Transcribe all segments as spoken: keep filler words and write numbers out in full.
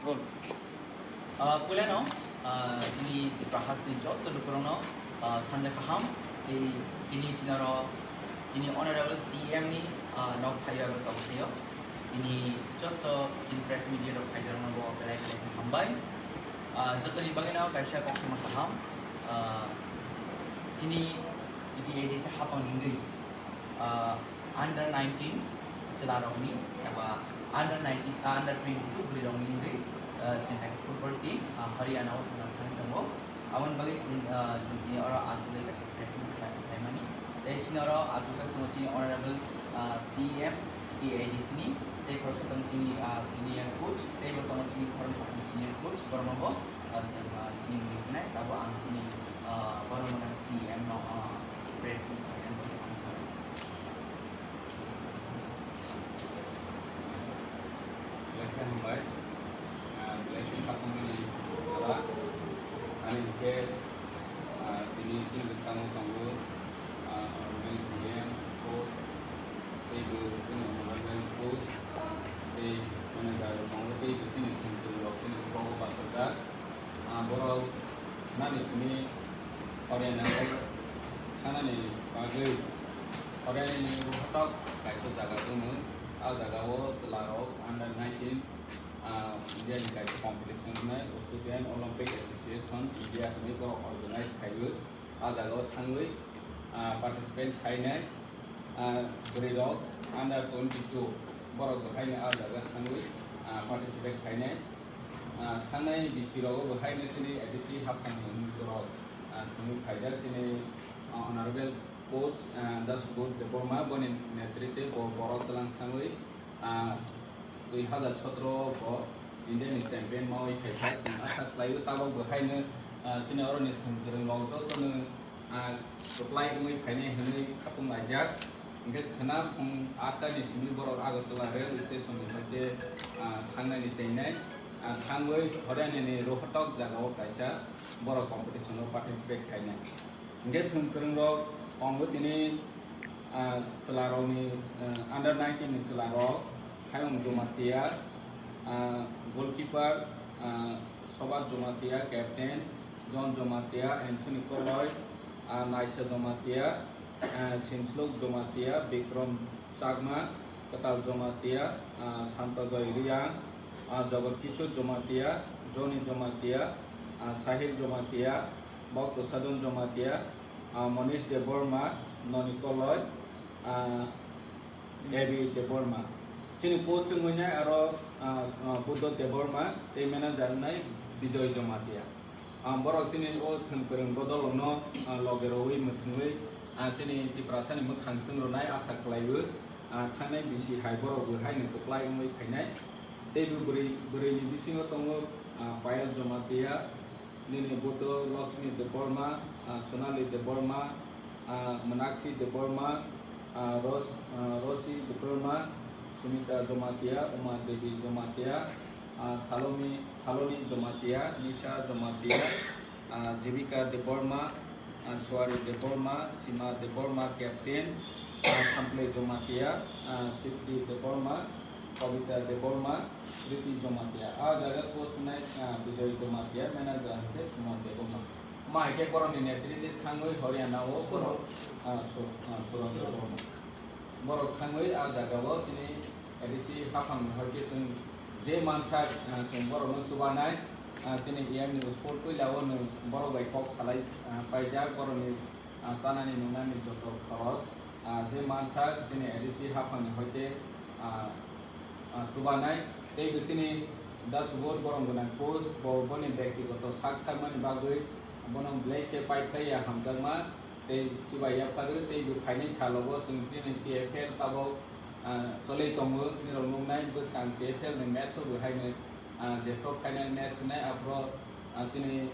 Roll. Ah, puilano, ah, chini Tripura hasteni joto lukurokno, ah, sanja kaham. Tei tini chini oro chini Honorable C M ni, ah, nok thaio abo tongo thaio. Tini joto chini press media rok khaijakno bo belai belai hambai. Ah, jotoni bagwino kaisa koktwma kaham. Ah, chini T T A D C hapang wngwi, ah, under nineteen chwlarokni eba under nineteen, ah, under twenty two bwrwirokni wngwi, ah, chini kaisa football team, ah, Haryana o thangna thangwi tongo. Aboni bagwi chini, ah, chini tini oro asugwi kaisa press meet khlai-, khlaimani. Tei chini oro asugwi tongo chini Honorable, ah, C M T A D C ni, tei khoroksa tongo chini, ah, senior coach, tei bo tongo chini khoroksa senior coach, borokno bo, ah, chwng, ah, sini wngwi phinai, tabuk ang chini, ah, borok mwnang C M no, ah, press meet khlaina bagwi ang kha. Belai khe hambai. Ah, belai khe khatungmani jora. Ani hinkhe, ah, tini chini bwskango tongo, ah, Honorable D M, coach, tei bo chini honorable coach, tei manager rok tongo, tei bo chini sengkring rok chini bogo bachajak. Ah, borok nani simi Haryana o thangnani bagwi Haryana ni rohtak kaisa jaga dongmung. Ah jaga o chwla rok under nineteen, ah, India ni kaisa competition wngnai, Student Olympic Association India hinwi borok organize khaiwi ah jaga o thangwi, ah, participate khainai. Ah, bwrwi rok under twenty two borok bo haino ah jaga thangwi, ah, participate khainai. Ah, thangnai bisi rogo bo haino chini A D C haphang ni borok, ah, thangwi phaijak chini, ah, honorable coach, ah, Dasubodh Debbarma boni netritwe bo borok twlang thangwi, ah, dui hazar sotro bo India ni champion mawi phaikha. Chwng asa khlaio tabok bo haino, ah, chini oroni thwng kwrwng rok jotono ah, kwplai wngwi phainai hwnwi khatung laijak. Hwnkhe khwna phung atta ni simi borok Agartala rail station ni hoite, ah, thangnani chainai. Ah, thangwi Haryana ni rohtak jaga o kaisa borok competition o participate khainai. Hwnkhe thwng kwrwng rok tongo tini, ah, chwla rok ni, ah, under nineteen ni chwla rok, Hayung Jamatia, ah, goalkeeper, ah, Sobat Jamatia, captain, John Jamatia, Anthony Koloi, ah, Naisa Jamatia, ah, Sinsluk Jamatia, Bikram Chakma, Kwtal Jamatia, ah, Santajoy Riang, ah, Jagat Kishore Jamatia, Johnny Jamatia, ah, Sahil Jamatia, Bhakta Sadhan Jamatia, ah, Manish Debbarma, Noni Koloi, ah, A B Debbarma. Chini coach wngwi nai aro, ah, ah, Buddha Debbarma tei manager wngnai Bijoy Jamatia. Ah, borok chini o thwng kwrwng bodolno, ah, loge rwui mwthangwi, ah, chini Tiprasani mwkhang chwng rwnai asa khlaiwi, ah, thangnai bisi hai borok bo haino kwplai wngwi phainai. Tei bo bwrwi, bwrwini bisingo tongo, ah, Payal Jamatia, nini Buddha Lakshmi Debbarma, ah, Sonali Debbarma, ah, Meenakshi Debbarma, ah, Ros-, ah, Rosi Debbarma, Sumita Jamatia, Uma Devi Jamatia, ah, Salomi, Saloni Jamatia, Nisha Jamatia, ah, Jivika Debbarma, ah, Suari Debbarma, Sima Debbarma, captain, ah, Sample Jamatia, ah, Siddhi Debbarma, Kobita Debbarma, Kriti Jamatia. Ah, jaga coach wngnai, ah, Bijoy Jamatia, manager hwnkhe Suman Debbarma. Ma hai khe borokni netritwi thangwi Haryana o borok, ah, Su-, ah, Suran Debbarma. Borok thangwi ah jaga o chini A D C haphang ni hoi khe chwng je mansak, ah, chwng borokno chubanai, ah, chini E M ni sport puila o nwng borok bai kok salai, ah, paijak borokni ah, chanani nungnani joto khorok, ah, je mansak chini A D C haphangni hoite, ah, ah, chubanai tei bo chini Da Subodh borom gwnang coach bo boni bektigoto sak thangmani bagwi bono belai khe paiphlaiya hamjakma tei chubai yapharwi tei bo phainai salogo chwng chini T F L tabok, ah, choli tongo, nirok nuknai bwskang T F L ni match o bo haino, ah, jephru final match wngnai aphuru, ah, chini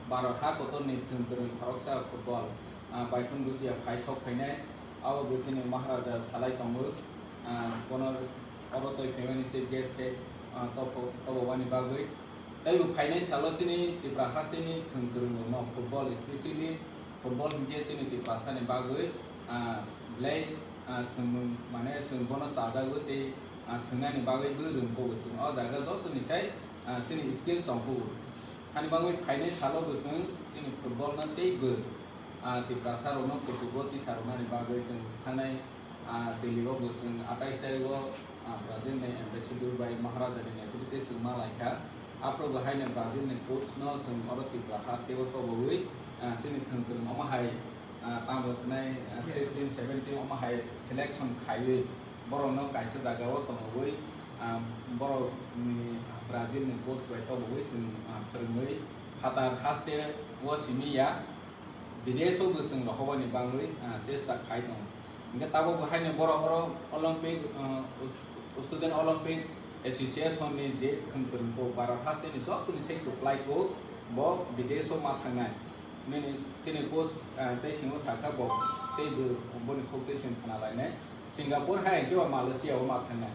Bharat ha kotorni thwng kwrwng khoroksa football, ah, Baithung Dutia phai sok phainai, abo bo chini Maharaja salai tongo, ah, bono abo twi phaimani chief guest khe, ah, tobo-, tobobani bagwi. Tei bo phainai salo chini Tripura hasteni thwng kwrwng rokno football, specially football hinkhe chini Tiprasani bagwi, ah, belai, ah, thwngmung mane chwng bono chajagwi tei, ah, thwngnani bagwi bo rwngkogwi chwng o jaga jotoni sai ah, chini skill tongkhu. Hani bagwi phainai salo bo chwng chini football no teibo, ah, Tiprasa rokno kuchugo tisaroknani bagwi chwng thanai, ah, Delhi o bo chwng atais tarikh o, ah, Brazil ni ambassador bai Maharaja ni netrite chwng ma lai kha. Aphuru bo haino Brazil ni coach no chwng oro Tripura haste o tobogwi, ah, chini thwng kwrwng omo hai, ah, tamo swnai, ah, sixteen seventeen omo hai selection khaiwi borokno kaisa jaga o tongwi, ah, borok ni Brazil ni coach bai tobogwi chwng, ah, phwrwngwi phatar haste o simi ya. Bidesh o bo chwng rohormani bagwi, ah, chesta khai tongo. Hingke tabuk bo haino borok oro Olympic, ah, Student Olympic Association ni je thwng kwrwng kok bara haste ni joto ni sai kwplai kok bo bidesh o ma thangnai. Nini chini coach, ah, tei singo sakha bo tei bo boni khok tei chwng khna lainai. Singapore hai hingke ba Malaysia o ma thangnai.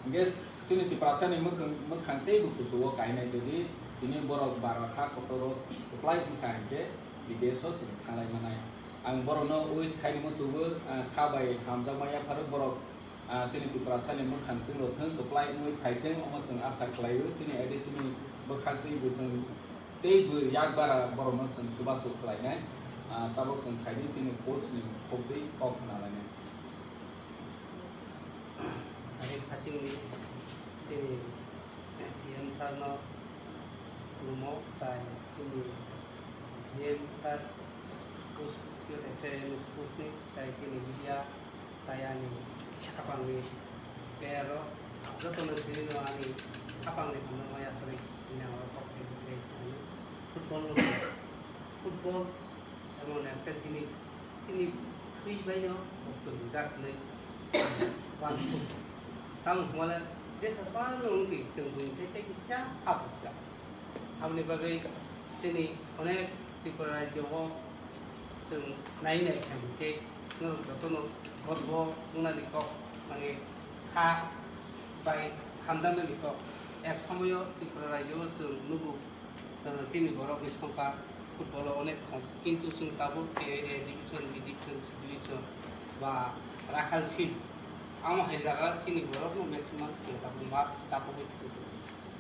Hingke chini Tiprasa ni mwkhang, mwkhang tei bo kuchugo kainai jodi tini borok bara ha kotor o kwplai wngkha hingke bidesh o chwng thanglai manai. Ang borokno wish khaini muchugo, ah, kha bai hamjakma yapharo borok, ah, chini Tiprasa ni mwkhang chwngno thwng kwplai wngwi phaithwng, omo chwng asa khlaio. Chini A D C ni bwkhak twi bo chwng tei bo yak bara borokno chwng chubachu khlainai, ah, tabuk chwng khaidi chini coach ni khobwi kok khna lainai. Ani khatingni chini C M sir no khulumo, tai chini G M sir, sports, youth affairs ni sports ni, tai chini media, tai ani khapang ni player rok, joto no tini no ani khapang ni hamjakma yakarwi tini ang oro kok tei tei sani. Football no, football emon ekta jinis, chini thwi bai no tong jak hinwi uansuk. Tamo hwnba le jesa bang no wng twi chwng buini thai tei kisa habuk jak. Aboni bagwi chini onek Tripura rajyo o chwng nai nai kha hinkhe norok jotono gorbo wngnani kok, mane kha bai hamjaknani kok. Ek somoyo Tripura rajyo o chwng nugo, uh, chini borok ni songkha football o onek kok, kintu chwng tabuk A, A division, B division, C division ba Rakhal Sil, amo hai jaga chini borok no maximum chwng tabuk ma tabuk.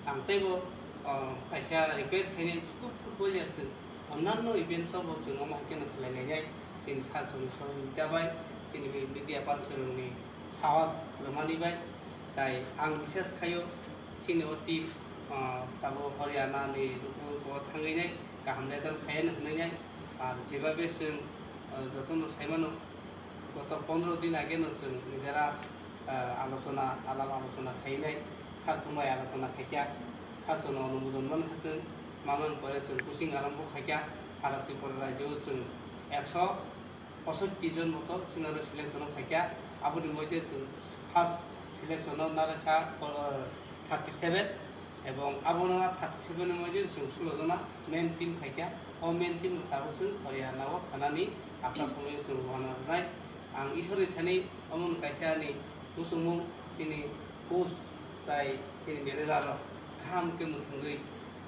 Ang teibo, uh, kaisa request khainai, football ya chwng onnanno events o bo chwng omo hai kheno khlai lainai, chini sir chwng sohojogita bai, chini media person ni sahos rwmani bai. Tai ang biswas khaio, chini o team, ah, tabuk Haryana ni ruku bo thangwi nai, kaham result khaiya hinwi nai. Ar jebabe chwng, ah, jotono saimano, goto pondro din age no chwng nijera, ah, alochona, alap alochona khainai, sir chwng bai alochona khaikha, sir chwng no onumodon mankha chwng, mamang pore chwng coaching arambo khaikha, sara Tripura rajyo chwng ekso posotti jon moto chwng aro selection o phaikha, aboni moddhe chwng first selection o narwkha, o, thirty seven, ebong abono thirty seven ni moddhe chwng sulo jona main team phaikha. O main team no tabuk chwng Haryana o thanani apta somoyo chwng rohorna rwnai. Ang Ishwar ni thani omo kaisa ani muchungmung, chini coach tai chini manager rok kaham khe mwthangwi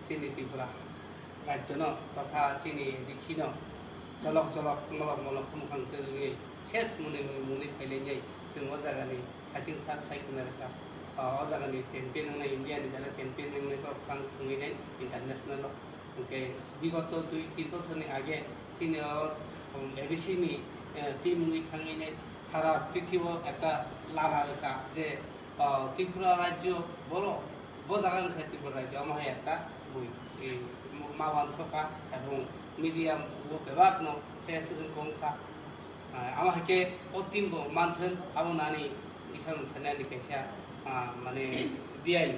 chini Tripura rajyo no totha chini A D C no jolok jolok molok molok khumkhang se rwgwi ses mwnwi mwnwi phailai nai chwng o jaga ni haching sar sai khna rwkha. O jaga ni champion wngnai, India ni jaga champion wngnai kok phang thwngwi nai international o. Hwnkhe bigoto dui tin bochor ni age chini o, um, A D C ni, eh, team wngwi thangwi nai sara prithibo ekta lama rwkha je, ah, Tripura rajyo boro bo jaga wngkha Tripura rajyo, omo hai ekta bui, eh, ma wansukha ebong media o bebak no face wngkha. Ah, amo hai khe o team bo manthun, abo nani Iswar ni thani ani kaisa, ah, mane diyain.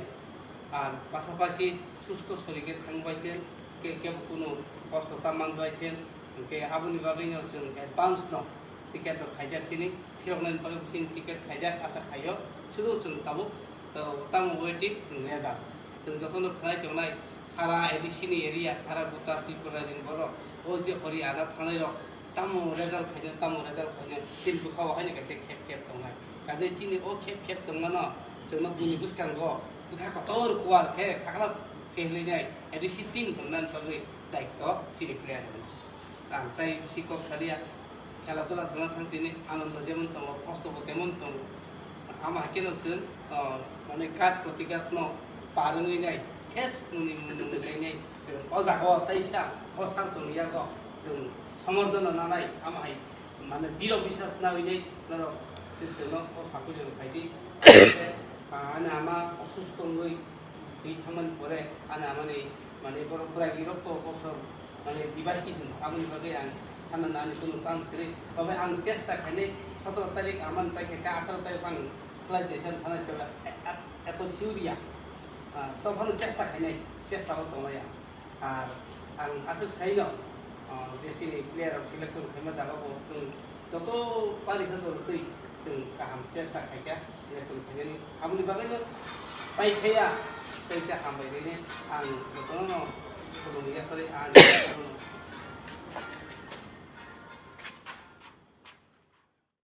Ar pasapasi susto sori khe thang bai khe, khe, khe bo kunu kosto ta man bai khe, hwnkhe aboni bagwi no chwng advance no ticket rok khaijak chini, phiyoknani bagwi chini ticket khaijak asa khaio, sudu chwng tabuk, uh, tamo waiting chwng rejak. Chwng jotono khwnai tongnai, sara A D C ni area, sara Buta Tripura ni borok, o je Haryana thangnai rok, tamo result khaino, tamo result khaino, chini bwkha o haino kaisa khep khep tongnai. Kaje chini o khep khep tongmano, chwngno buini bwskango bwkha kotor kuar khe, khakla khe hinwi nai, A D C team tongnani bagwi daityo chini player rokno. Ang tai bisi kok salia, khela dula thangna thang tini, anondo jemon tongo, kosto bo temon tongo. Ama hakhe no chwng, o, mane ghat protighat no par wngwi nai, ses O jaga o teisa o sak tong yago chwng somordono nanai, amo hai mane diro biswas nawi nei norok chwngno o sakuli rok khai di. Ani ama osusto wngwi twi thangmani pore ani amani mane borok bwragi rok to bosor mane dibasi hwn, aboni bagwi ang thana nani kuno chance kwrwi. Tobe ang chesta khainai sotoro tarik amani paikha ka atharo tarik ang flight daitan thana tola eto siuria. Tophano chesta khainai, chesta o tonglai ang. Ar ang aswk saino, ah, je chini player rok selection khaima jaga bo chwng joto pari sa dol twi chwng kaham chesta khaikha selection khainani. Aboni bagwino pai khaiya, tei khe hambai rwini ang jotono khulumwi yakarwi ang